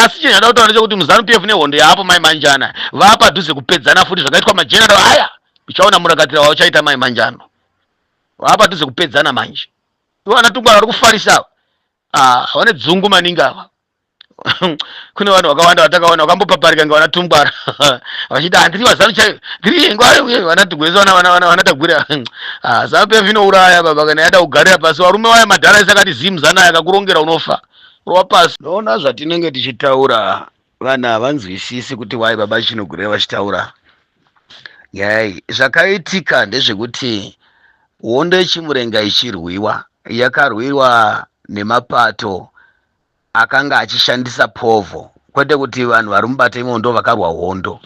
Asi chinhu chada kutaura ndechekuti muZanu PF nehondo yaapo mai manjana vaapadhuze kupedzana futi zvakaitwa mageneral aya. Uchaona murakatira wauchaita mai manjano. Vaapadhuze kupedzana manje. Ivo vana Tungwara vari kufarisa ava. Ah, vane dzungu maningi ava. Kune vanhu vakawanda vatakaona vakambopaparika inga vana Tungwara vachiti handiri vaZanu chaiyo, ndiri ngwa vana Tugwesa, vana Tagwira. Ah, ZANU PF inouraya baba kana yada kugarira pasi varume vaya madhara ese akati zimu zana akakurongera unofa rova pasi. Unoona zvatinenge tichitaura vanhu havanzwisisi kuti why baba Chinogurira vachitaura nyaya iyi. Zvakaitika ndezvekuti hondo yeChimurenga ichirwiwa yakarwiwa nemapato akanga achishandisa povho, kwete kuti vanhu vari mubato imomo ndo vakarwa hondo.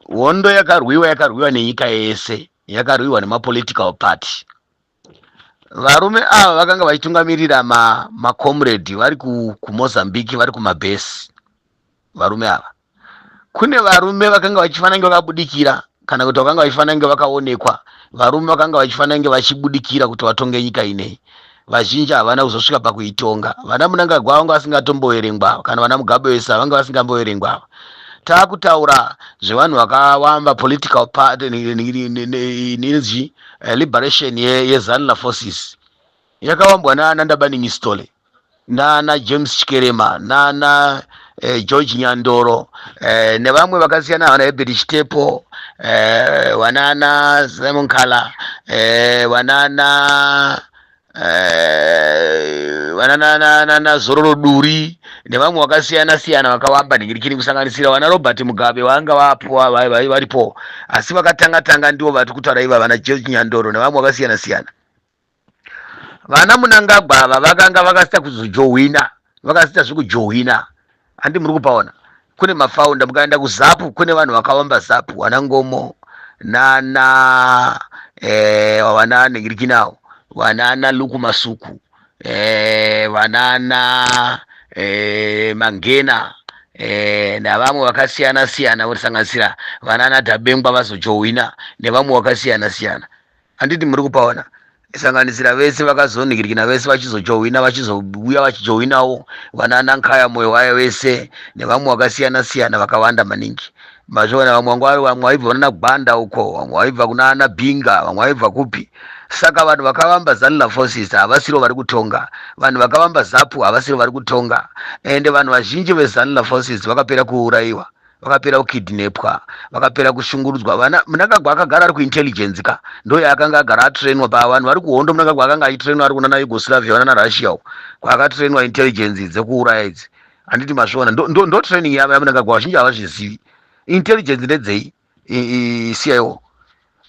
Hondo yakarwiwa yakarwiwa nenyika yese, yakarwiwa nemapolitical party. Varume ava vakanga vachitungamirira macomrade vari kuMozambique, vari kumabhesi. Varume ava, kune varume vakanga vachifanira kunge vakabudikira kana kuti vakanga vachifanira kunge vakaonekwa, varume vakanga vachifanira kunge vachibudikira kuti vatonge nyika ineyi. Vazhinji havana kuzosvika pakuitonga. Vana Mnangagwa vanga vasingatomboverengwa, kana vana Mugabe vese vanga vasingamboverengwa ava. Taakutaura zvevanhu vakawamba political party inonzi liberation yeZanla forces yakawambwa naana Ndabaningi Sithole, nana James Chikerema, nana George Nyandoro, nevamwe vakasiyana, vana Herbert Chitepo, vanana Simon Kala, vanana vanana Zororo Duri nevamwe vakasiyana siyana vakawamba nhingirikini, kusanganisira vana Robert Mugabe vanga vapo varipo, asi vakatanga tanga ndivo vari kutaura iva vana George Nyandoro nevamwe vakasiyana siyana. Vana Mnangagwa ava vakanga vakasita kuzojohwina, vakasita zvekujohwina, handi muri kupaona kune mafaunda. Mukaenda kuZAPU kune vanhu vakawamba ZAPU, vana Ngomo nana vana nhingirikinawo, vanana Luku Masuku, vanana Mangena, navamwe vakasiyana siyana, kusanganisira vanana Dabengwa vazojohwina nevamwe vakasiyana siyana, handiti muri kupaona? Sanganisira vese vakazonhingirikina vese vachizojohwina, vachizouya vachijohwinawo vanana Nkaya Moyo vaya vese nevamwe vakasiyana siyana vakawanda maningi. Mazviona, vamwe vanga vamwe vaibva kunana Gwanda uko, vamwe vaibva kunana Binga, vamwe vaibva kupi. Saka vanhu vakavamba Zanla forces havasiro vari kutonga, vanhu vakavamba ZAPU havasiro vari kutonga, ende vanhu vazhinji veZanla forces vakapera kuurayiwa, vakapera kukidnepwa, vakapera kushungurudzwa. Vana Mnangagwa akagara ari kuintelligence ka, ndo yaakanga agara atrainwa pa vanhu vari kuhondo. Mnangagwa akanga achitrainwa ari kunana Yugoslavia, vanana Russia uko kwaakatrainwa intelligence dzekuuraya idzi, handiti mazviona? Ndo training yavo yaMnangagwa, vazhinji havazvizivi. Intelligence ndedzei? CIO.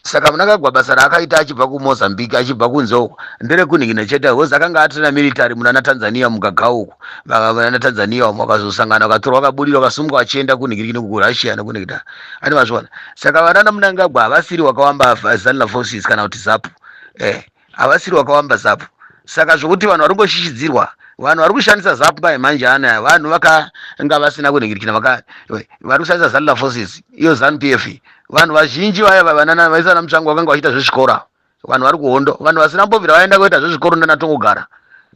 Saka Mnangagwa basa raakaita achibva kuMozambique, achibva kunze uko, nderekunhingina chete, because akanga atraina military munana Tanzania mugagau uko. Vanana Tanzania vamwe vakazosangana, vakatorwa, vakaburira, vakasumuka vachienda kunhingirikini kuRussia nekunhingina, ani mazviona? Saka vanana Mnangagwa havasiri wakawamba Zanla forces kana kuti ZAPU, havasiri wakawamba ZAPU. Saka zvokuti vanhu vari kungoshishidzirwa, vanhu vari kushandisa ZAPU mai manje anaya, vanhu vakanga vasina kunhingirikina, vari kushandisa Zanla forces iyo ZANU PF. Vanhu vazhinji vaya vanana vaisana Mutsvango vakanga vachiita zvezvikoro, vanhu vari kuhondo, vanhu vasina mbobvira vaenda kuita zvezvikoro ndanatongogara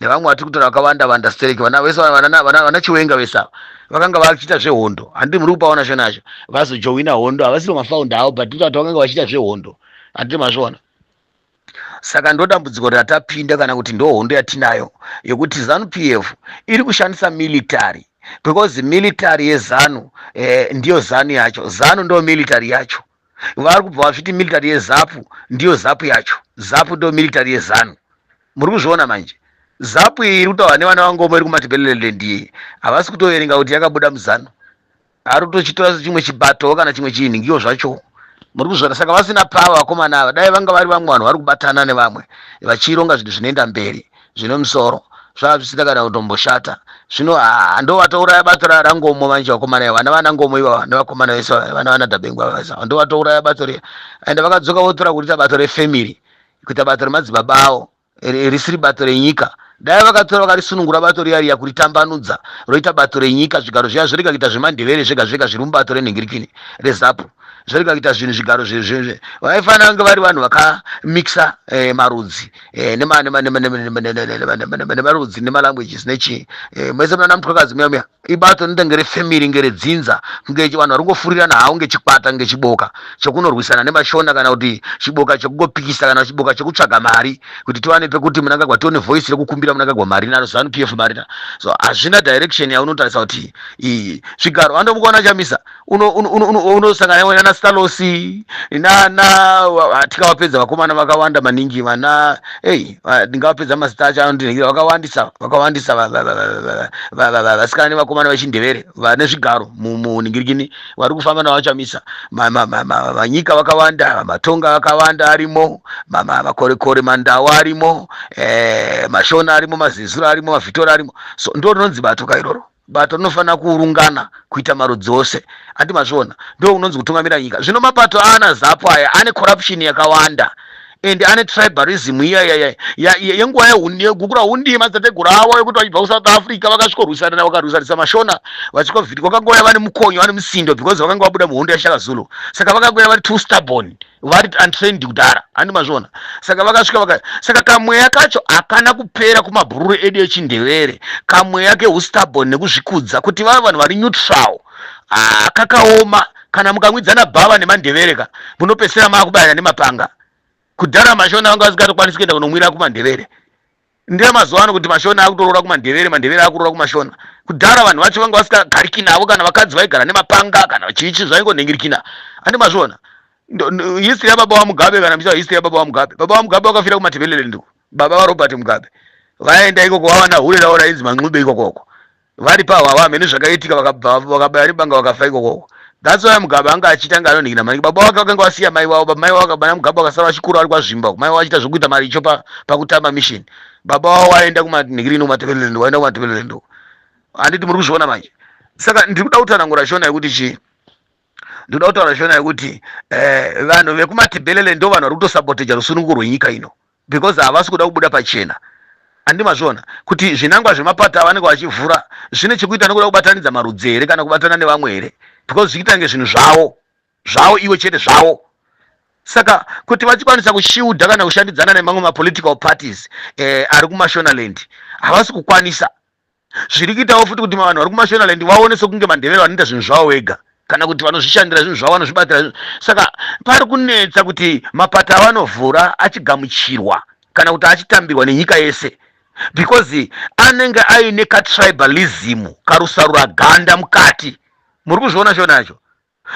nevamwe vatiri kutora vakawanda vanda stereki, vana vese vana Chiwenga vese ava vakanga vachiita zvehondo, handiti muri kupaona? Shonacho vazojoina hondo, havasiri mafaunda avo, but kuti vakanga vachiita zvehondo, handiti mazviona? Saka ndo dambudziko ratapinda, kana kuti ndo hondo yatinayo yekuti ZANU PF iri kushandisa military, because military yeZANU ndiyo ZANU yacho, ZANU ndo military yacho. Vari kubva vazviti military yeZAPU ndiyo ZAPU yacho, ZAPU ndo military yeZANU. Muri kuzviona manje? ZAPU iyi iri kutaura nevana vaNgomo iri kuMatebeleland iyi, havasi kutoverenga kuti yakabuda muZANU, ari kutochitora chimwe chibato kana chimwe chinhingiwo zvacho. Muri kuzviona? Saka vasina power vakomana ava. Dai vanga vari vamwe vanhu vari kubatana nevamwe vachironga zvinhu zvinoenda mberi zvine musoro, zvava zvisina kana kutomboshata. Zvino ndo vatouraya bato raNgomo manje vakomana ava, vana Ngomo ivava nevakomana vese, vana Dabengwa vese, ndo vatouraya bato riya. Ende vakadzoka votora kuita bato refamily, kuita bato remadzibaba avo, risiri bato renyika. Dai vakatora vakarisunungura bato riya riya kuritambanudza roita bato renyika, zvigaro zviya zvorega kuita zvemandevere zvega zvega zviri mubato renhingirikini reZapu, zvorega kuita zvinhu zvigaro zve vaifanira kunge vari vanhu vakamixa marudzi nemarudzi nemalanguages nechii. Mese munana Mutwakazi muya muya, ibato rinoita ngerefamily, ngeredzinza, kunge vanhu vari kungofurirana hawo ngechikwata, ngechiboka chokunorwisana nemashona, kana kuti chiboka chekungopikisa, kana chiboka chekutsvaga mari kuti tiwane pekuti Munangagwa, tione voice rekukumbira Munangagwa mari naro ZANU PF mari na. So hazvina direction yaunotarisa kuti zvigaro andomukuona Chamisa unosangana nana Stalosi nana, tikavapedza vakomana vakawanda maningi vana ei, ndingavapedza mazita acho anondinhikira, vakawandisa, vakawandisa vasikana nevakomana vechindevere vane zvigaro munhingirikini vari kufamba navaChamisa. Vanyika vakawanda, Matonga vakawanda arimo, Makorekore, Mandau arimo, Mashona arimo, Mazezuru arimo, Mavhitori arimo. So ndo rinonzi bato kairoro. Bato rinofanira kuurungana kuita marudzi ose, andi mazviona? Ndo unonzi kutungamira nyika. Zvino mapato aana ZAPU aya ane corruption yakawanda and ane tribalism iya yenguva yeGukurahundi, madzitateguru avo yekuti vachibva kuSouth Africa vakasvikorwisana, vakarwisanisa Mashona vachisvikovhitika. Vakangouya vane mukonyo, vane musindo, because vakanga vabuda muhondo yaShaka Zulu, saka vakangouya vari too stubborn, vari untrained kudhara, handi mazviona? Saka vakasvika vaka, saka kamweya kacho hakana kupera kumabhururu edu echindevere, kamweya keustubborn nekuzvikudza kuti vava vanhu vari neutral. Ah, kakaoma. Kana mukamwidzana bhava nemandevere ka, munopedzisira maakubayana nemapanga. Kudhara Mashona vanga vasingatokwanisi kuenda kunomwira kumandevere. Ndira mazuva ano kuti Mashona akutoroora kumandevere, mandevere akuroora kumashona. Kudhara vanhu vacho vanga vasingagariki navo, kana vakadzi vaigara nemapanga kana chichi, zvaingonhingirikina, handi mazviona? History yababa vaMugabe, kana muchiziva history yababa vaMugabe, baba vaMugabe vakafira kuMatebeleland. Baba vaRobert Mugabe vaenda ikoko, vawana hure ravo rainzi Manxube ikokoko. Vari pahwahwa, hamene zvakaitika, vakabaya nebanga, vakafa ikokoko. That's why Mugabe anga achiita anga anonhingina maningi. Baba vake vakanga vasiya mai vavo, mai vavo vana Mugabe vakasara vachikura vari kwaZvimba, mai vavo vachiita zvokuita maricho pakutamba mission. Baba vavo vaenda kumanhingirino, kuMatebeleland, vaenda kuMatebeleland, handiti muri kuzviona manje? Saka ndiri kuda kutsanangura Shona yekuti chii? Ndinoda kutaura Shona yekuti vanhu vekuMatebelele ndo vanhu vari kutosaboteja rusununguko rwenyika ino, because havasi kuda kubuda pachena, handi mazviona? Kuti zvinangwa zvemapato avanenge vachivhura zvine chekuita nekuda kubatanidza marudzi here, kana kubatana nevamwe here, because zvichiita kunge zvinhu zvavo zvavo iwe chete zvavo. Saka kuti vachikwanisa kushiudha kana kushandidzana nemamwe mapolitical parties ari kuMashonaland, havasi kukwanisa. Zviri kuitawo futi kuti vanhu vari kuMashonaland vaone sekunge mandevere vanoita zvinhu zvavo vega, kana kuti vanozvishandira zvinhu zvavo, vanozvibatira zvinhu. Saka pari kunetsa kuti mapato avanovhura achigamuchirwa kana kuti achitambirwa nenyika yese, because anenge aine katribalism, karusarura ganda mukati. Muri kuzviona Shona yacho?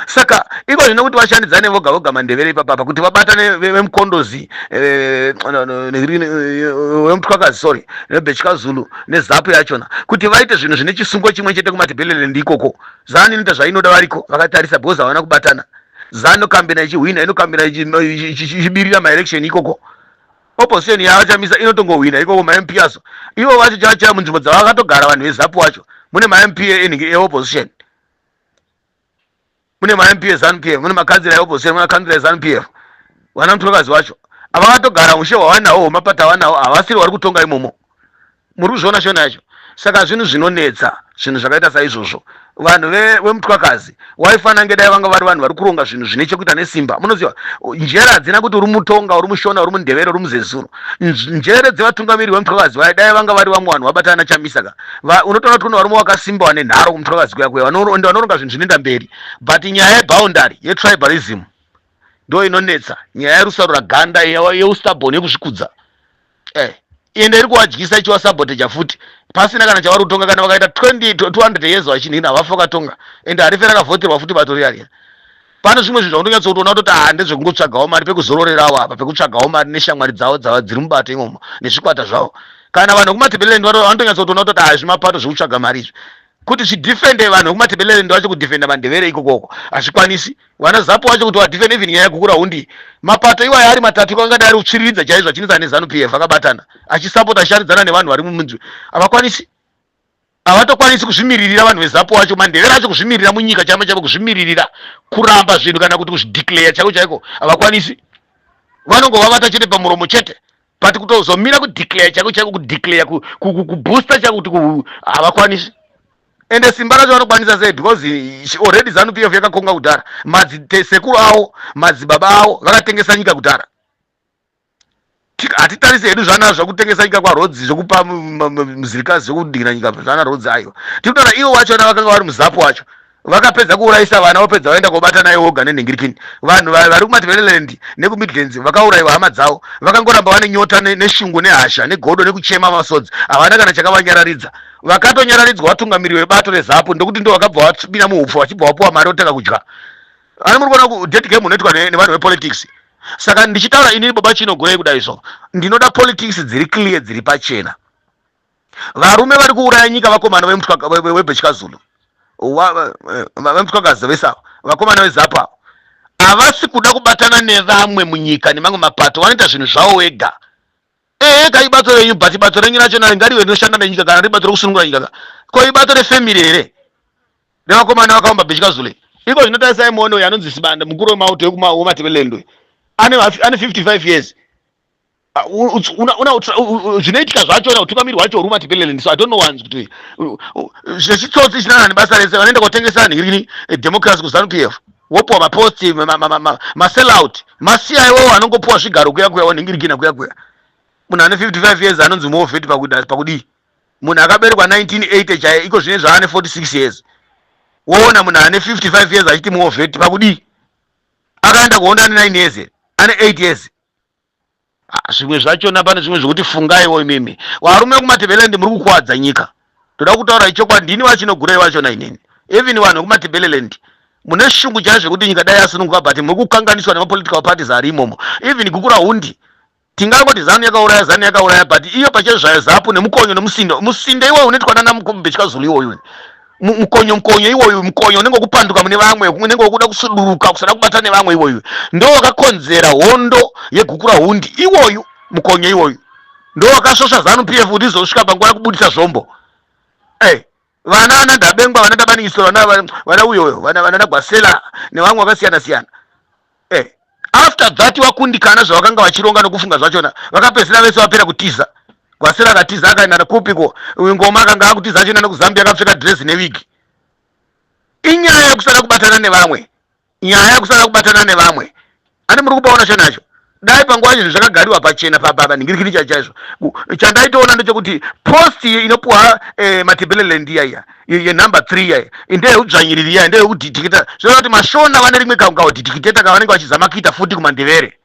Saka iko zvino kuti vashandidzane voga voga mandevere ipapapa, kuti vabatane vemukondozi, vemutwakazi, sorry, nebechikazulu neZAPU yachona, kuti vaite zvinhu zvine chisungo chimwe chete kuMatebeleland ikoko, ZANU inoita zvainoda variko vakatarisa, because havana kubatana. ZANU inokambena ichihwina, inokambena ichibirira maelection ikoko. Opposition yavaChamisa inotongohwina ikoko maMP aso ivo vacho chava munzvimbo dzavakatogara. Vanhu veZAPU vacho mune maMP eopposition, mune maMP eZANU PF, mune makanzira eopposition, mune makanzira eZANU PF. Vana mutorokazi vacho avakatogara ushe hwavanawo, hwemapato avanawo, havasiri vari kutonga imomo. Muri kuzviona Shona yacho? Saka zvinhu zvinonetsa, zvinhu zvakaita saizvozvo. Vanhu vemutwakazi waifanira nge dai vanga vari vanhu vari kuronga zvinhu zvine chekuita nesimba. Munoziva, njere hadzina kuti uri mutonga, uri mushona, uri mundevere, uri muzezuru. Njere dzevatungamiri vemutwakazi vai dai vanga vari vamwe vanhu vabatana naChamisa ka, unotoona kuti kune varume vakasimba vane nharo kumutwakazi kuya kuya, ende vanoronga zvinhu zvinoenda mberi. But nyaya yeboundary, yetribalism, ndo inonetsa, nyaya yerusarura ganda, yeustubborn, yekuzvikudza, ende iri kuvadyisa, ichivasaboteja futi pasina kana chavari kutonga. Kana vakaita 20 200 years vachinhina, havafi vakatonga, ende harife rakavhoterwa futi bato riya riya. Pane zvimwe zvinhu zvaunonyatsotoona kutoti ha, ndezvekungotsvagawo mari pekuzororerawo apa, pekutsvagawo mari neshamwari dzavo dzava dziri mubato imomo nezvikwata zvavo. Kana vanhu vekuMatebeleland vanotonyatsotoona kutoti ha, zvimapato zvekutsvaga mari izvi. Kuti zvidefende vanhu vekuMatebeleland vacho, kudefenda mandevere ikokoko hazvikwanisi. Vana ZAPU vacho kuti vadefende even nyaya yeGukurahundi, mapato iwayo ari matatu kangadai ari kutsviriridza chaizvo achinetsana neZANU PF, akabatana achisapota, achishandidzana nevanhu vari mumunzvi, havakwanisi, havatokwanisi kuzvimiririra. Vanhu veZAPU vacho, mandevere acho, kuzvimirira munyika chaimo chaiko, kuzvimiririra, kuramba zvinhu kana kuti kuzvideclare chaiko chaiko, havakwanisi. Vanongovavata chete pamuromo chete. But kutozomira kudeclare chako chako, kudeclare, kubooster chako kuti havakwanisi. Ende simba racho vanokwanisa sei? Because already ZANU PF yakakonga kudhara. Madzisekuru avo, madzibaba avo vakatengesa nyika kudhara. Hatitarise hedu zvana zvekutengesa nyika kwaRhodes, zvekupa muzirikazi, zvekudira nyika zvana Rhodes. Aiwa, tiri kutaura ivo vachona vakanga vari muZAPU wacho, vakapedza kuurayisa vana, vopedza vaenda kobata naye woga nenhingirikini. Vanhu vari kuMatabeleland nekuMidlands vakaurayiwa hama dzavo, vakangoramba vane nyota neshungu nehasha negodo nekuchema masodzi. Havana kana chakavanyararidza. Vakatonyararidzwa vatungamiriri vebato reZAPU, ndokuti ndo vakabva vapinda muupfu, vachibva vapuwa mari, otanga kudya. Ani muri kuona dirty game unoitwa nevanhu vepolitics. Saka ndichitaura inini baba Chinogurei kudai so, ndinoda politics dziri clear, dziri pachena. Varume vari kuuraya nyika, vakomana veBhechikazulu, veMutwakazi, vesava vakomana veZAPU avo, havasi kuda kubatana nevamwe munyika nemamwe mapato. Vanoita zvinhu zvavo wega. Ehe, kai bato renyu, but bato renyu rachona ngarive rinoshanda nenyika. Kana riri bato rekusunungura nyika, ko ibato refamily here nevakomana vakaumba Bhechikazulu? Iko zvino tarisai muone uyo anonzi Sibanda, mukuru wemauto wemaTebeleland, ane 55 years. Zvinoitika zvachona, utungamiri hwacho huri muMatebeleland. So I don't know ones kuti zvechitsotsi chinana nebasa rese. Vanoenda kotengesa nhirini democracy kuZANU PF, wopuwa maposti, masellout, masiya iwowo anongopuwa zvigaro kuya kuya, wanhingirikina kuya kuya. Munhu ane 55 years anonzi war vet pakudii? Munhu akaberekwa 1980 chaiye, iko zvine zvaane 46 years, woona munhu ane 55 years achiti war vet pakudii? Akaenda kuhondo ane 9 years, ane 8 years. Ah, zvimwe zvachona, pane zvimwe zvokuti fungaiwo imimi varume vekuMatebeleland, muri kukuwadza nyika. Toda kutaura ichokwadi, ndini vaChinogurei vachona inini. Even vanhu vekuMatebeleland mune shungu chaizvo zvekuti nyika dai yasununguka, but muri kukanganiswa nemapolitical parties ari imomo. Even Gukurahundi, tingangoti ZANU yakauraya, ZANU yakauraya, but iyo pachezvayo ZAPU nemukonyo nemusindo, musindo iwoyo unoitwa nana Bechikazulu iwoyo, mukonyo, mukonyo iwoyo, mukonyo unenge wekupanduka mune vamwe, unenge wekuda kusuduruka, kusada kubata nevamwe, iwoyo ndo wakakonzera hondo yeGukurahundi. Iwoyu mukonyo iwoyu ndo wakasvosva ZANU PF kuti izosvika panguva yekubudisa zvombo. Hey, vana ana Ndabengwa, vana Dabaniso, vana uyoyo, vana Gwasela nevamwe vakasiyana siyana. After that wakundikana zvavakanga vachironga nokufunga zvachona, vakapedzisira vese vapera kutiza. Gwasela akatiza akaenda kupiko? Ngoma akanga akutiza achienda nekuZambia, akapfeka dresi newigi. Inyaya yekusada kubatana nevamwe, nyaya yekusada kubatana nevamwe. Ani muri kupaona chonacho? Dai panguva zvinhu zvakagariwa pachena, panhingirikiri chaizvo. Chandaitoona ndechekuti post inopuwa Matebeleland iya yenumber 3 iya ndeyeudzvanyiriri, iya ndeyekudhidhikita. Zvoreva kuti maShona vane rimwe kaudhidhikiteta kavanenge vachizama kuita futi kumaNdevere.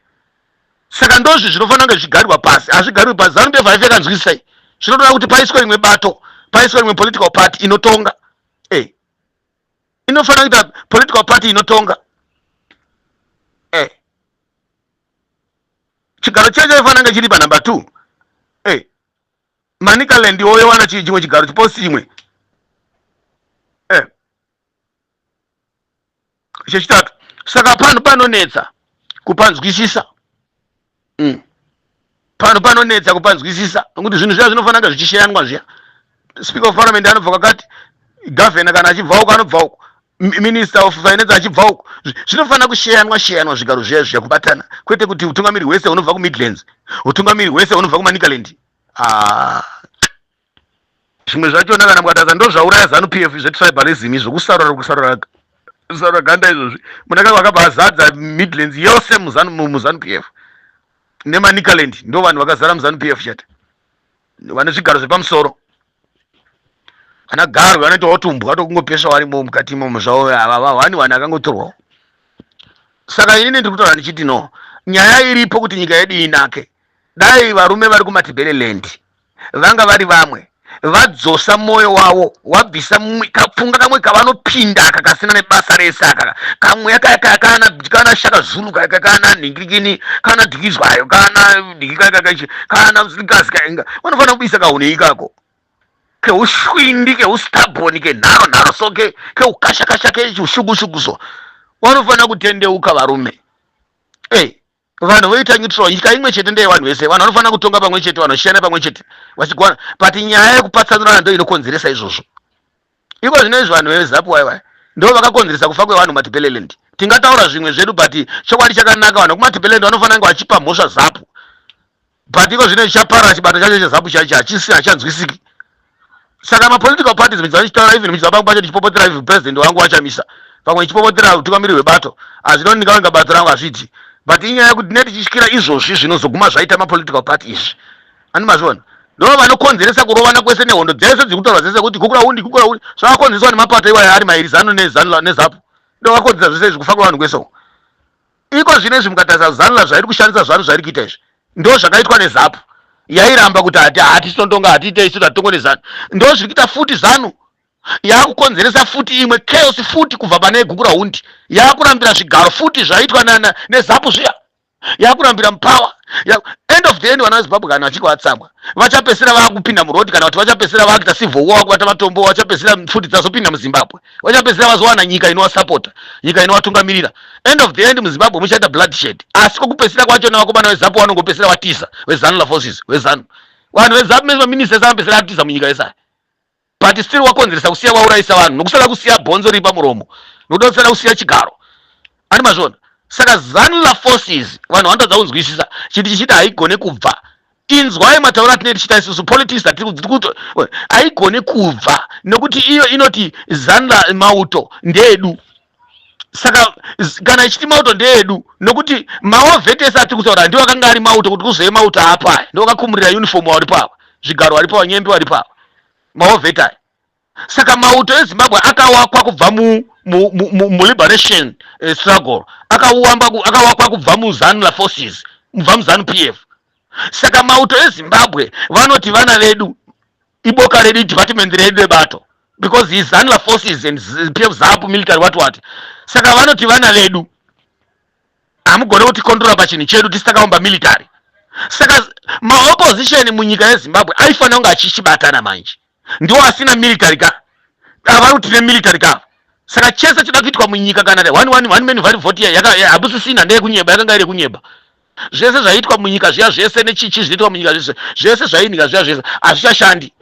Saka ndozvi zvinofanira kunge zvichigarirwa pasi. Hazvigarirwi pasi. ZANU PF haifi yakanzwisisai. Zvinotoda kuti paiswe rimwe bato, paiswe rimwe political party inotonga. Inofanira kuita political party inotonga. Chigaro chacho chaifanira kunge chiri panumber 2. Manicaland iwoyo wana chimwe chigaro, chiposti chimwe chechitatu. Saka panhu panonetsa kupanzwisisa. Panhu panonetsa kupanzwisisa nokuti zvinhu zviya zvinofanira kunge zvichishayanwa zviya. Speaker of Parliament anobva kwakati, governor kana achibva uko anobva uko, Minister of Finance achibva uko. Zvinofanira kushayanwa shayanwa zvigaro zviya zviya, kubatana, kwete kuti utungamiri hwese hunobva kuMidlands, utungamiri hwese hunobva kuManicaland. Ah. Zvimwe zvachona kana mukatarisa, ndo zvauraya ZANU PF, zvetribalism izvo, kusarura, kusarura, kusarura ganda izvozvi. Munhu akabva azadza Midlands yose muZANU PF neManicaland, ndo vanhu vakazara muZANU PF chete, vane zvigaro zvepamusoro. Vana Garwe vanoitawo tumbwa tokungopesva varimo mukati imomo zvavo, vahwani vanhu akangotorwawo. Saka inini ndiri kutaura ndichiti no, nyaya iripo kuti nyika yedu inake, dai varume vari kuMatebeleland vanga vari vamwe vadzosa mwoyo wavo, wabvisa kapfunga kamwe kavanopinda aka kasina nebasa rese aka, kamweya kaya kaya kana kana Shaka Zulu kaya kana nhingirikini kana Dhikizwayo kana dhikikakakachi kana Mzilikazi kainga, vanofanira kubisa kahune ikako keushwindi, keustubborn, kenharo nharo, so keukashakasha, keushukushuku. So vanofanira kutendeuka varume. Hey, vanhu voita neutral. Nyika imwe chete ndeyevanhu vese. Vanhu vanofanira kutonga pamwe chete, vanhu vachishanda pamwe chete vachigwana, but nyaya yekupatsanurana ndo inokonzeresa izvozvo. Iko zvino izvi vanhu veZAPU waiwai ndo vakakonzeresa kufa kwevanhu muMatebeleland. Tingataura zvimwe zvedu, but chokwadi chakanaka, vanhu vekuMatebeleland vanofanira kunge vachipa mhosva ZAPU. But iko zvino chichaparara chibato chacho cheZAPU chacho, hachisi, hachanzwisiki. Saka mapolitical parties, muchizva ndichitaura, even muchizva pangu pacho ndichipopotera even president wangu waChamisa, pamwe ndichipopotera utungamiri hwebato, hazvina kuti ndingavenga bato rangu, hazviiti. But inyaya yekuti tinenge tichityira izvozvi zvinozoguma zvaita mapolitical party izvi. Andi mazviona, ndo vanokonzeresa kurovana kwese nehondo dzese dziri kutaurwa dzese kuti Gukurahundi, Gukurahundi, zvakakonzereswa nemapato iwayo ari mairi, ZANU neZANU neZAPU. Ndo vakonzeresa zvese izvi, kufa kwevanhu kwese uku. Iko zvino izvi mukatarisa ZANLA zvairi kushandisa, ZANU zvairi kuita izvi, ndo zvakaitwa neZAPU yairamba kuti hati hatitontonga, hatiite isu, hatitongo neZANU. Ndo zviri kuita futi ZANU, yakukonzeresa futi imwe chaos futi kubva pane Gukurahundi, yakurambira zvigaro futi zvaitwa neZAPU zviya, yakurambira mupower. End of the end, vana veZimbabwe kana vachinge vatsamwa, vachapesera vakupinda muroad, kana kuti vachapesera vakuita civil war, vakubata matombo, vachapesera pfuti dzazopinda muZimbabwe, vachapesera vazowana nyika inovasapota, nyika inovatungamirira. End of the end, muZimbabwe muchaita bloodshed. Asi kwokupesera kwacho, navakomana veZAPU vanongopesera vatiza, veZANLA forces, veZANU, vanhu veZAPU, maministers anopesera atiza munyika yesaya. But still wakonzeresa kusiya waurayisa vanhu nokusada kusiya bhonzo riri pamuromo, nokuda kusada kusiya chigaro. Ani mazviona? Saka ZANLA forces, vanhu vanotadza kunzwisisa chinhu chichiti haigone kubva. Inzwai matauro atinee tichiita isusu, politics atiri, haigone kubva nekuti iyo inoti ZANLA mauto ndeedu. Saka kana ichiti mauto ndeedu, nokuti mawar vet ese atiri kutaura ndiwo akanga ari mauto, kuti kuzove mauto apa, ndo akakumurira uniform vari pava, zvigaro vari pava, nyembe vari pava, mawar vet aya. Saka mauto eZimbabwe akawakwa kubva muliberation struggle, akawakwa kubva muZANLA forces, kubva muZANU PF. Saka mauto eZimbabwe vanoti vana vedu, iboka redu, department redu rebato, because iZANLA forces and PF, ZAPU military, what what. Saka vanoti vana vedu, hamugone kuticontrola pachinhu chedu tisi takaumba military. Saka maopposition munyika yeZimbabwe aifanira kunge achichibatana. Manje ndiwo asina military ka, avari kuti tine military ka. Saka chese chida kuitwa munyika, kana one, one, one man one vote habusisina, ndeyekunyeba, yakanga iri yekunyeba. Zvese zvaiitwa munyika zviya zvese, nechichi zvinoitwa munyika zvese, zvese zvaiinika zviya zvese hazvichashandi,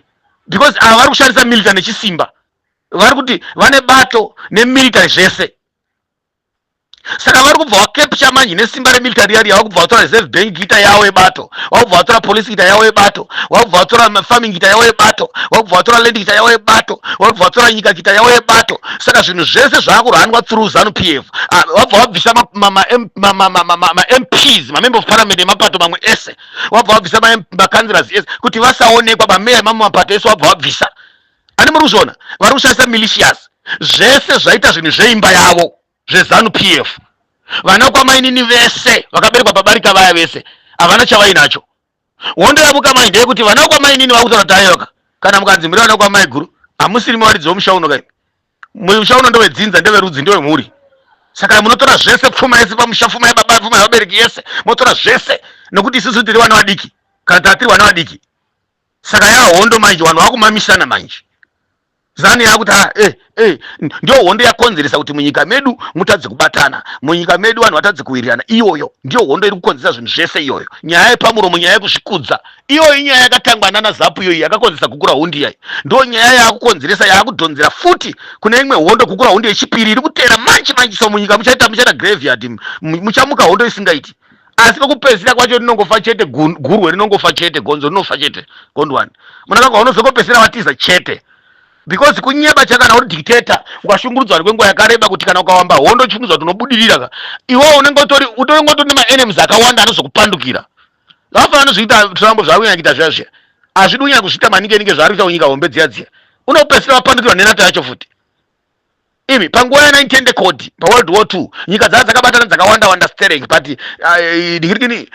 because ava vari kushandisa military nechisimba. Vari kuti vane bato nemilitary zvese. Saka vari kubva vacapture manje nesimba remilitary yari, yava kubva vatora Reserve Bank ita yavo yebato, vakubva vatora police ita yavo yebato, vakubva vatora farming ita yavo yebato, vakubva vatora land ita yavo yebato, vakubva vatora nyika ita yavo yebato. Saka zvinhu zvese zvaakurunwa through ZANU PF. Vabva vabvisa maMPs, mamember of parliament emapato mamwe ese, vabva vabvisa macouncillors ese kuti vasaonekwa, mameya emamwe mapato ese vabva vabvisa. Ani muri kuzviona? Vari kushandisa militias, zvese zvaita zvinhu zveimba yavo zveZANU PF. Vana kwamainini vese vakaberekwa pabarika vaya vese havana chavainacho. Hondo yamuka manje ndeyekuti vana kwamainini vakutaura kuti aiwaka, kana mukanzi muri vana kwamai guru, hamusiri muvaridzi vomusha uno kai. Musha uno ndewedzinza, ndewerudzi, ndewemhuri. Saka munotora zvese, pfuma yese pamusha, pfuma yababa, pfuma yevabereki yese motora zvese, nokuti isusu tiri vana vadiki, kana tatiri vana vadiki. Saka yahondo manje, vanhu vakumamisana manje. ZANU yakuti ah, ndio hondo yakonzeresa kuti munyika medu mutadze kubatana, munyika medu vanhu vatadze kuwirirana. Iyoyo ndiyo hondo iri kukonzeresa zvinhu zvese iyoyo. Nyaya yepamuromo, nyaya yekuzvikudza iyoyo, inyaya yakatangwa nana ZAPU iyoyi, yakakonzeresa Gukurahundi iyai. Ndo nyaya yaakukonzeresa, yaakudhonzera futi kune imwe hondo, Gukurahundi yechipiri iri kutera manje manje. So munyika muchaita graveyard, muchamuka hondo isingaiti. Asi kwekupedzisira kwacho rinongofa chete, gurwe rinongofa chete, gonzo rinofa chete, gondwani munakagwa unozongopedzisira watiza chete, because kunyeba chakana uri dictator, ukashungurudzwa kwenguva yakareba, kuti kana ukawamba hondo uchifungudza kuti unobudirira ka, iwewe unenge utori utonenge utori nemaenemies akawanda anozokupandukira. Zvakafanana nezvikuita Trump, zvaari kunyanya kuita zviya zviya, hazvidi kunyanya kuzviita maningi ninge zvaari kuita kunyika hombe dziya dziya, unopedzisira wapandukirwa neNATO yacho futi. Imi, panguva ya19 code, paWorld War II, nyika dzaa dzakabatana dzakawanda wanda sterek, but ndikirikini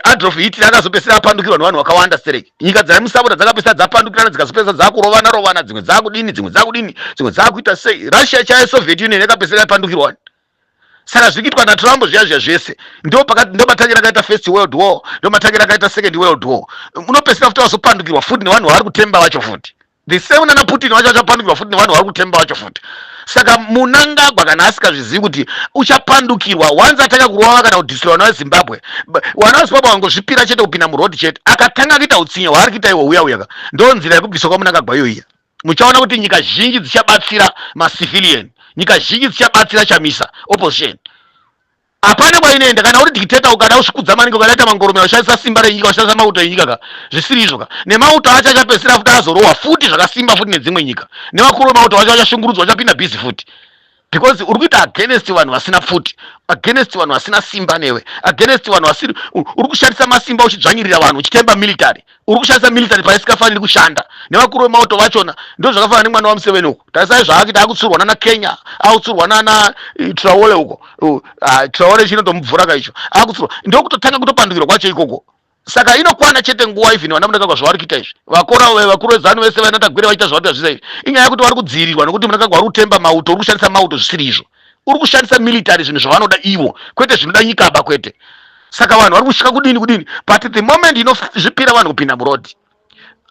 Adolf Hitler akazopedzisira apandukirwa nevanhu vakawanda sterek. Nyika dzaimusapota dzakapedzisira dzapandukirana, dzikazopedzisira dzakurovana rovana, dzimwe dzakudini, dzimwe dzakudini, dzimwe dzakuita sei. Russia chaiyo, Soviet Union yakapedzisira yapandukirwa. Saka zviri kuitwa naTrump zviya zviya zvese, ndo matangira akaita First World War, ndo matangira akaita Second World War. Unopedzisira futi wazopandukirwa futi nevanhu vavari kutemba vacho futi. The same nana Putin vacho, vachapandukirwa futi nevanhu vari kutemba vacho futi. Saka Munangagwa kana asikazvizivi kuti uchapandukirwa wanzi atanga kurova kana kudhisira vana veZimbabwe, vana veZimbabwe vangozvipira chete kupinda muroad chete, akatanga kuita utsinye hwaari kuita iwo uya uyaka, ndo nzira yekubviswa kwaMunangagwa iyoiya. Muchaona kuti nyika zhinji dzichabatsira macivilian, nyika zhinji dzichabatsira Chamisa, opposition. Hapana kwainoenda. Kana uri dictator ukada kusvikudza maningi, ukadaita mangoromera, ushandisa simba renyika, ushandisa mauto enyika ka, zvisiri izvo ka, nemauto acho achapedzisira futi azorohwa futi zvakasimba futi nedzimwe nyika, nevakuru vemauto vacho vachashungurudzwa, vachapinda busy futi, because uri kuita against vanhu vasina pfuti, against vanhu vasina simba newe, against vanhu vasiri. Uri kushandisa masimba uchidzvanyirira vanhu, uchitemba military. Uri kushandisa military paisikafaniri kushanda, nevakuru vemauto vachona. Ndo zvakafanana nemwana waMuseveni uko. Tarisai zvaakita, akutsurwa nana Kenya, akutsurwa nana Traore uko. Ah, Traore chinotomubvura kaicho, akutsurwa, ndokutotanga kutopandukirwa kwacho ikoko. Saka inokwana chete nguva. Even vana Mnangagwa, zvavari kuita izvi, vakora vakuru veZANU vese, vana Tagwirei vachiita zvavari kuita zvese izvi, inyaya yekuti vari kudzivirirwa, nekuti Mnangagwa uri kutemba mauto, uri kushandisa mauto zvisiri izvo, uri kushandisa military zvinhu zvavanoda ivo, kwete zvinoda nyika ba, kwete. Saka vanhu vari kusvika kudini kudini, but the moment inozvipira vanhu kupinda muroad,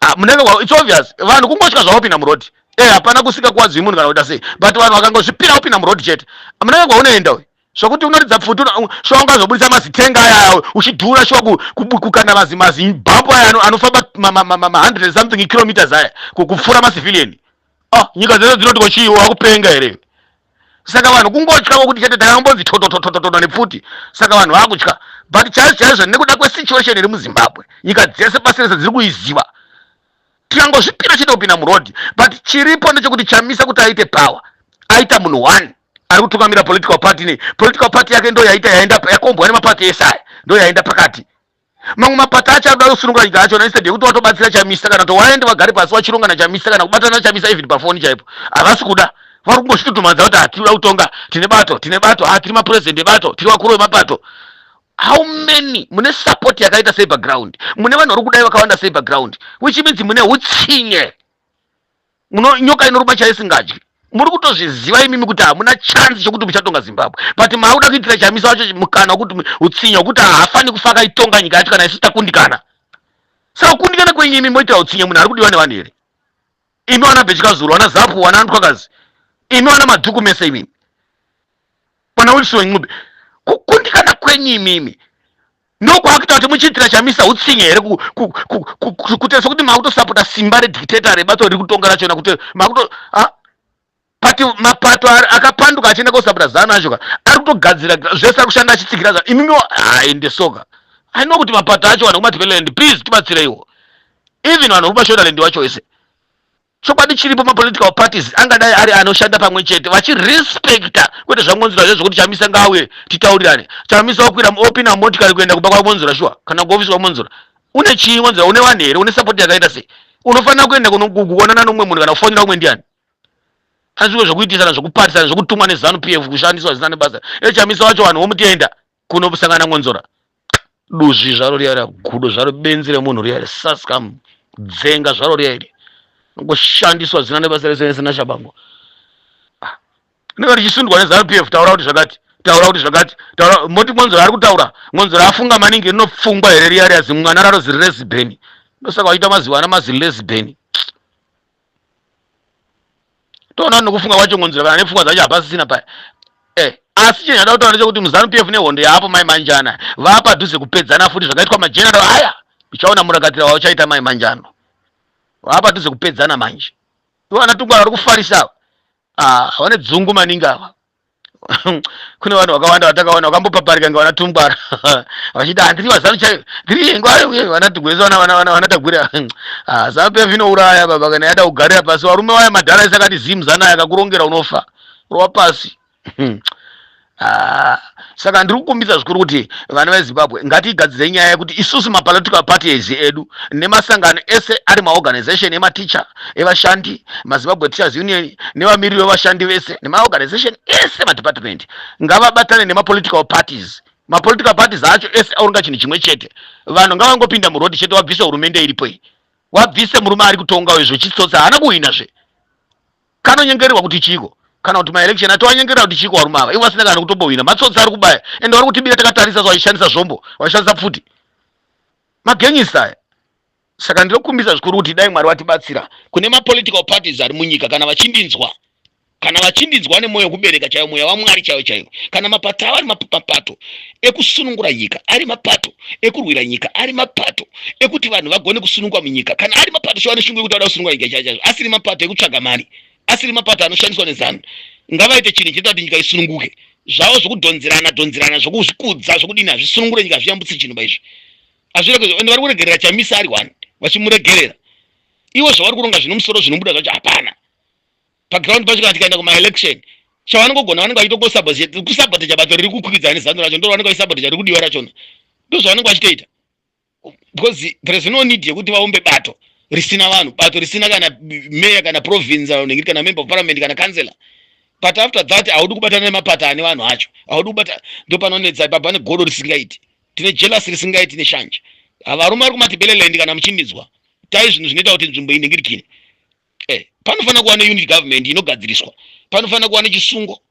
ah, Mnangagwa, it's obvious, vanhu kungosvika zvavopinda muroad, hapana kusika kuwadzwi munhu kana kuita sei, but vanhu vakangozvipira kupinda muroad chete, Mnangagwa unoenda we zvokuti unoridza pfuti. Shuwa ungazobudisa mazitenga aya uchidhura, shuwa kukanda mazibhambu aya anofamba ma100 something kilometers aya kupfuura macivilian. Ah, nyika dzese dzinoti kochii, wakupenga here? Saka vanhu kungotya kwokuti chete takambonzi totototototo nepfuti, saka vanhu vakutya. But chaizvo chaizvo, nekuda kwesituation iri muZimbabwe, nyika dzese pasi rese dziri kuiziva, tikangozvipira chete kupinda muroad. But chiripo ndechekuti Chamisa kuti aite power, aita munhu one ari kutungamira political party, ne political party yake ndo yaita yaenda yakombwa nemapati ese aya, ndo yaenda pakati. Mamwe mapati acho arikuda kusunungura nyika achona, instead yekuti watobatsira Chamisa kana kuti waende vagare pasi vachironga naChamisa kana kubatana naChamisa even pafoni chaipo, havasi kuda. Vari kungozvitutumadza kuti hatiri kutonga, tine bato, tine bato, ha, tiri mapurezidendi ebato, tiri vakuru vemapato. How many mune support yakaita sei background? Mune vanhu vari kudai vakawanda sei background? Which means mune utsinye. Muno nyoka inoruma chaisingadyi. Muri kutozviziva imimi kuti hamuna chance chokuti muchatonga Zimbabwe, but maakuda kuitira Chamisa wacho mukana wekuti utsinye wekuti haafani kufa akaitonga nyika yacho kana isu takundikana. Saka kukundikana kwenyu imi, moitira utsinye munhu ari kudiwa nevanhu here? Imi wana Bhechikazuru, wana ZAPU, wana Andwakazi, imi wana Madhuku mese, imimi wana Wilson Ncube, kukundikana kwenyu imimi ndokwakuita kuti muchiitira Chamisa utsinye here? Kuita sekuti makutosapota simba redictator rebato riri kutonga rachona, kuti makuto pati mapato akapanduka achienda kosapota ZANU acho ka, ari kutogadzira zvese, ari kushanda achitsigira ZANU. Imimi haende soka. I know kuti mapato acho, vanhu kuMatabeleland, please tibatsireiwo, even vanhu vekuMashonaland wacho wese. Chokwadi chiripo, mapolitical parties angadai ari anoshanda pamwe chete vachirespecta, kwete zvaMwonzora zve zvokuti Chamisa ngauye titaurirane. Chamisa wakwira opinda motikari kuenda kumba kwaMwonzora, shuwa, kana kuofisi kwaMwonzora? Une chii Mwonzora? Une vanhu here? Une support yakaita sei? Unofanira kuenda kuonana nomumwe munhu kana kufonera umwe ndiani? Azvimwe zvokuitisana, zvokupatisana, zvokutumwa neZANU PF, kushandiswa zvisina nebasa. EChamisa wacho vanhu vomutenda kunosangana Mwonzora, duzvi zvaro riya, gudo zvaro, benzi remunhu riya, saskam dzenga zvaro riya iri, ngoshandiswa zvisina nebasa rese nesina Shabango. Rinenge richisundwa neZANU PF. Taura kuti zvakati, taura kuti zvakati, taura. Moti Mwonzora ari kutaura, Mwonzora afunga maningi. Rinopfungwa here riya riya zimwana raro ziri lesbian? Ndosaka vachiita maziwana mazilesbian. Toona nokufunga kwacho Mwonzora, kana nepfungwa dzacho hapasisina paya. Asi chinhu chada kutaura ndechekuti muZANU PF nehondo yaapo mai manjana vaapadhuze kupedzana futi, zvakaitwa mageneral aya. Uchaona murakatira wauchaita mai manjano, vaapadhuze kupedzana manje. Ivo vana Tungwara vari kufarisa ava, ah, vane dzungu maningi ava. Kune vanhu vakawanda vatakaona vakambopaparika nga vana Tungwara vachiti handiri vaZANU chaiyo, ndiri vana Tugwesa, vana Tagwirei. Ah, ZANU PF inouraya baba kana yada kugarira pasi. Varume vaya madhara ese akati zimu zana yakakurongera, unofa rova pasi. Ah, saka ndiri kukumbidza zvikuru kuti vana veZimbabwe ngatigadzire nyaya yekuti isusu mapolitical parties edu nemasangano ese ari maorganization ematicha, evashandi, maZimbabwe Teachers Union nevamiriri vevashandi vese nemaorganization ese, madepartment, ngavabatane nemapolitical parties. Mapolitical parties acho ese auronga chinhu chimwe chete. Vanhu ngavangopinda muroad chete, wabvise hurumende iripo iyi, wabvise murume ari kutonga uyu zvechitsotsi. Haana kuhwina zve, kanonyengererwa kuti chiko, kana kuti maelection atowanyengerera kuti chiko. Varume ava ivo vasina kana kutombohwina, matsotsi ari kubaya, ende vari kutibira takatarisa. Vachishandisa zvombo, vachishandisa pfuti, magangster aya. Saka ndinokumbisa zvikuru kuti dai Mwari vatibatsira. Kune mapolitical parties ari munyika, kana vachindinzwa, kana vachindinzwa nemwoyo wekubereka chaiwo, mweya waMwari chaiwo chaiwo, kana mapato avo ari mapato ekusunungura nyika, ari mapato ekurwira nyika, ari mapato ekuti vanhu vagone kusunungwa munyika, kana ari mapato chaiwo ane shungu yekuti vada kusunungura nyika chaicho chaizvo, asiri mapato ekutsvaga mari, asiri mapato anoshandiswa neZANU, ngavaite chinhu chinoita kuti nyika isununguke. Zvavo zvokudhonzerana dhonzerana, zvokuzvikudza, zvokudini, hazvisunungure nyika, hazviyambutsi chinhu baizvi. Hazvirege, ende vari kuregerera Chamisa ari one, vachimuregerera. Ivo zvavari kuronga zvine musoro zvinobuda zvacho hapana. Paground pacho kana tikaenda kumaelection, chavanongogona vanenge vachitongosaboteja bato riri kukwikwidzana nezano racho, ndo vanenge vachisaboteja riri kudiwa rachona. Ndozvavanenge vachitoita. Because there is no need yekuti vaumbe bato risina vanhu, bato risina kana mayor, kana province, kana member of parliament, kana councillor. But after that haudi kubatana nemapato ane vanhu acho, haudi kubata. Ndo panonetsa ipapo, pane godo risingaiti, tine jealous risingaiti neshanje. Varume vari kuMatibeleland, kana muchindidzwa, tai zvinhu zvinoita kuti nzvimbo iningirikire. Panofanira kuva neunit government inogadziriswa, panofanira kuva nechisungo,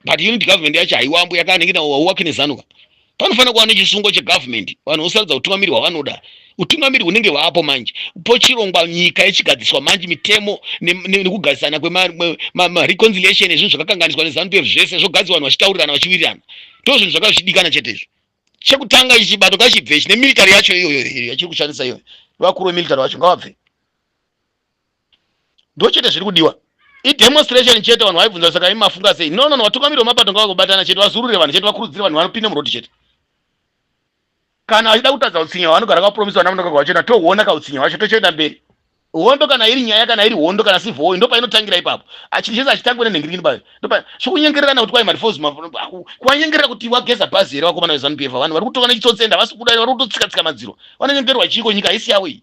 but unit government yacho haiwambo yakaningina wauwaki nezanuka. Panofanira kuva nechisungo chegovernment, vanhu vosaridza utungamiri hwavanoda, utungamiri hunenge hwapo manje pochirongwa nyika ichigadziriswa manje, mitemo nekugadzirisana kwemareconciliation ezvinhu zvakakanganiswa neZANU PF, zvese zvogadzirwa, vanhu vachitaurirana, vachiwirirana. Ndo zvinhu zvakazvidikana chete izvo. Chekutanga ichi chibato ngachibve ichi nemilitary yacho iyoyo yachiri kushandisa iyoyo. Vakuru vemilitary vacho ngavabve, ndo chete zviri kudiwa. Idemonstration chete. Vanhu vaibvunza, saka imi mafunga sei? No, no, no, vatungamiri vemapato ngavakubatana chete, vazurure vanhu chete, vakurudzire vanhu vanopinde murodhi chete. Kana vachida kutadza utsinye hwavanogara kapromisa vana Munangagwa vachona, tohuona kautsinye hwacho, tochoenda mberi. Hondo kana iri nyaya, kana iri hondo, kana civil war, ndo painotangira ipapo. Chinhu chese hachitangwe nenhingirikini bayo. Zvokunyengererana kuti kwai mareforms, kuvanyengerera kuti wageza bhazi here? Vakomana veZANU PF, vanhu vari kutonga nechitsotsi, enda havasi kuda, vari kutotsika-tsika madziro. Vanonyengererwa chiko? Nyika haisi yavo iyi.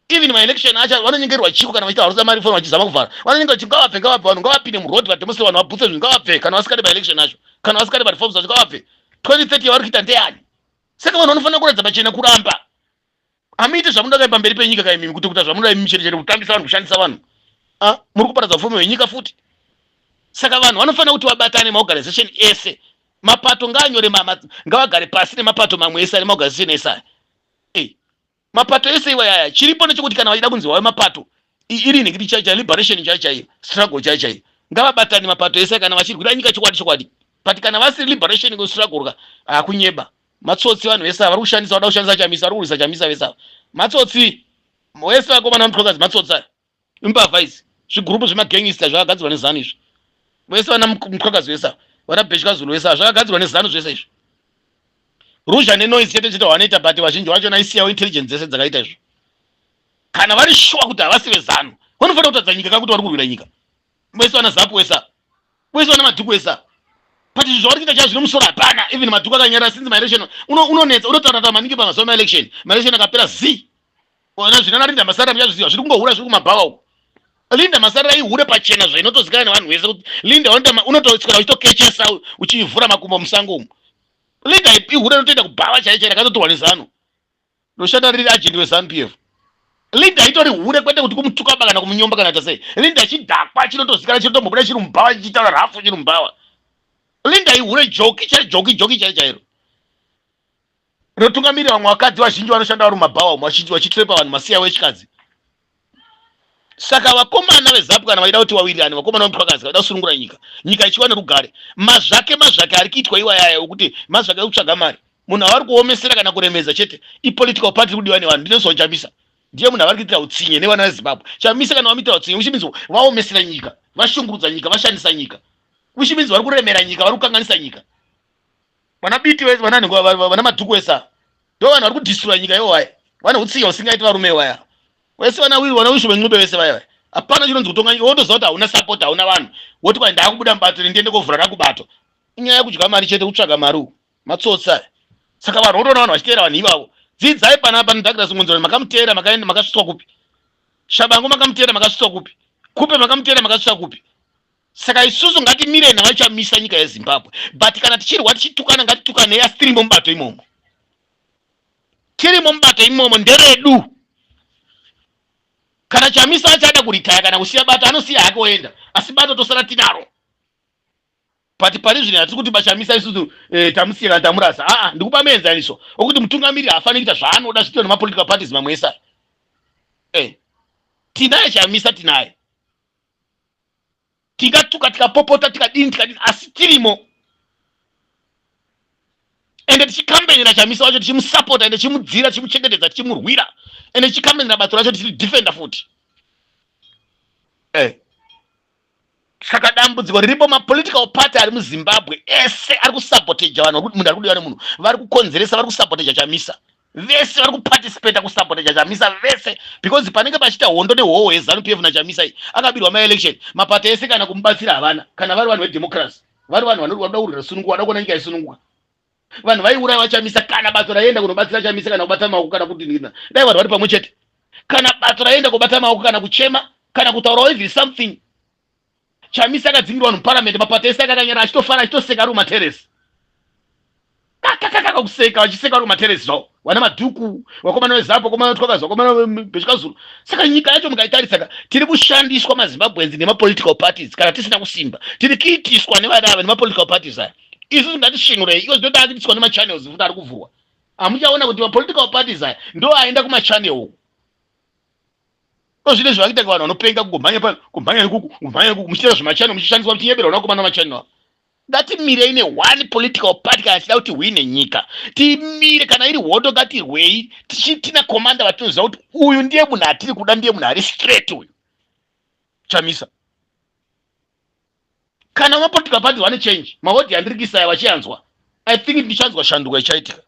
Even maelection acho vanonyengererwa chiko? Kana vachiita varusa mareform, vachizama kuvhara, vanonyengerwa chiko? Ngavabve, ngavabve vanhu, ngavapinde muroad, vademonstrate, vanhu vabhutse zvinhu, ngavabve. Kana vasikade maelection acho, kana vasikade mareforms acho, ngavabve. 2030 yavari kuita ndeyani? Saka vanhu vanofanira kuratidza pachena kuramba. Hamuiti zvamunoda kai pamberi penyika kaimimi, kuti kuita zvamunoda imi chete chete, kutambisa vanhu, kushandisa vanhu. Muri kuparadza upfumi hwenyika futi. Saka vanhu vanofanira kuti vabatane, maorganization ese, mapato ngaanyore, ngavagare pasi nemapato mamwe ese ane maorganization ese aya. Mapato ese iwa yaya chiripo nechekuti kana vachida kunzi wave mapato iri inenge chai chai liberation, chai chai struggle, chai chai, ngavabatane mapato ese kana vachirwira nyika chokwadi chokwadi. But kana vasiri liberation struggle ka, hakunyeba, matsotsi vanhu vese ava vari kushandisa, vada kushandisa Chamisa, vari kurwisa Chamisa, vese ava matsotsi wese. Vakomana vamutlokazi matsotsi aya, imbavha idzi, zvigurupu zvemagangster zvakagadzirwa neZANU izvi. Vese vana Mutlokazi vese ava, vana Bheshkazulu vese ava, zvakagadzirwa neZANU zvese izvi. Ruzha nenoise chete chete vanoita, but vazhinji vachona isiyawo intelligence dzese dzakaita izvo. Kana vari sure kuti havasi veZANU, vanofanira kutaridza nyika kakuti vari kurwira nyika. Vese vana ZAPU wese ava, wese vana Madhuku wese ava, but izvi zvavari kuita chazvo zvine musoro hapana. Even Madhuku akanyarara since maelection. Unonetsa, unotaura taura maningi pamazuva maelection, maelection akapera z ona zvina naLinda Masarira muchazviziva, zviri kungohura, zviri kumabhawa uko. Linda Masarira ihure pachena, zvainotozikanwa nevanhu vese kuti Linda unotoswera uchitokechesa, uchivhura makumbo musango umu. Linda ihure inotoenda kubhawa chai chai, rakatotorwa neZANU, roshanda riri agent weZANU PF. Linda itori hure, kwete kuti kumutuka ba kana kumunyomba kana kuita sei. Linda chidhakwa chinotozikanwa, chinotombobuda chiri mubhawa chichitaura rafu chiri mubhawa. Linda ihure joki chai, joki joki chai chairo, rinotungamirira vamwe vakadzi vazhinji vanoshanda vari mumabhawa umu, vachitrepa vanhu masiya wechikadzi. Saka vakomana veZAPU kana vaida kuti wawirirane, vakomana vemutwakazi vaida kusunungura nyika, nyika ichiwa nerugare, mazvake mazvake ari kuitwa iwayaya okuti mazvake ekutsvaga mari. Munhu avari kuomesera kana kuremedza chete ipolitical party iri kudiwa nevanhu, ndinozwa Chamisa ndiye munhu avari kuitira utsinye nevana veZimbabwe. Chamisa kana vamuitira utsinye, which means vaomesera nyika, vashungurudza nyika, vashandisa nyika, which means vari kuremera nyika, vari kukanganisa nyika. Vana Biti vese, vana vana Madhuku vese ava, ndo vanhu vari kudhistroya nyika ivo vaya. Vane utsinye husingaiti varume vaya vese, vana wiri, vana Wisho veNcube vese vaya vaya. Hapana chinonzi kutonga nyika. Wotoziva kuti hauna support, hauna vanhu, woti kwai ndaakubuda mubato, ndiende kovhura rakubato. Inyaya yekudya mari chete, kutsvaga mari uku, matsotsi aya. Saka vanhu votoona vanhu vachiteera vanhu ivavo. Dzidzai panapa Douglas Mwonzora, makamuteera, makaenda, makasvitswa kupi? Shabangu makamuteera, makasvitswa kupi? Kupe makamuteera, makasvitswa kupi? Saka isusu ngatimirei navaChamisa nyika yeZimbabwe. But kana tichirwa, tichitukana, ngatitukanei, asi tirimo mubato imomo, tirimo mubato imomo, nderedu. Kana Chamisa achada kuritaya kana kusiya bato, anosiya hake oenda, asi bato tosara tinaro. But pari zvino hatiri kuti baChamisa isusu tamusiya kana tamurasa. Aa, ndikupa muenzaniso wokuti mutungamiri haafaniri kuita zvaanoda zviitwa nemapolitical parties mamwe ese. Tinaye Chamisa, tinaye. Tingatuka, tikapopota, tikadini, tikadini, asi tirimo, ende tichikambenera Chamisa wacho, tichimusapota, ende tichimudzira, tichimuchengetedza, tichimurwira, ende tichikambenera bato racho, tichiri defender futi. Saka dambudziko riripo, mapolitical party ari muZimbabwe ese ari kusaboteja vanhu vakuti munhu ari kudiwa nemunhu, vari kukonzeresa, vari kusaboteja Chamisa vese, vari kuparticipata kusaboteja Chamisa vese, because panenge pachiita hondo nehoho yeZANU PF naChamisa iyi akabirwa maelection, mapato ese kana kumubatsira havana. Kana vari vanhu vedemocracy, vari vanhu vanoda kurwira sununguka, vada kuona nyika isununguka, vanhu vaiuraya vaChamisa, kana bato raienda kunobatsira Chamisa kana kubata maoko kana kuti dai vanhu vari pamwe chete, kana bato raienda kubata maoko kana kuchema kana kutaurawo even something. Chamisa akadzingirwa vanhu muparamende, mapato ese akakanyara achitofara, achitoseka ari kumateresi, kakakakaka kuseka, vachiseka vari kumateresi zvavo, vana Madhuku, vakomana veZAPU, vakomana veTwakazi, vakomana veChikazulu. Saka nyika yacho mukaitarisa ka, tiri kushandiswa maZimbabweans nemapolitical parties. Kana tisina kusimba, tiri kuitiswa nevana ava nemapolitical parties aya. Isusu ngatisvinurei iko zvinoda kuitiswa nemachannels futi ari kuvhurwa. Hamuchaona kuti mapolitical parties aya ndo aenda kumachannel uku? Zvine zvavakuita vanhu vanopenga, kungomhanya pano, kumhanya nekuku, kumhanya nekuku, muchiita zvemachannel, muchishandiswa, muchinyebera vanakomana machanel. Ngatimirei neone political party kana tichida kuti hwine nyika. Timire, kana iri hondo ngatirwei tina commander vatinoziva kuti uyu ndiye munhu atiri kuda, ndiye munhu ari straight uyu, Chamisa. Kana mapolitical party vane change mahodhi andiri kuisaya vachianzwa, I think ndichanzwa shanduko ichaitika.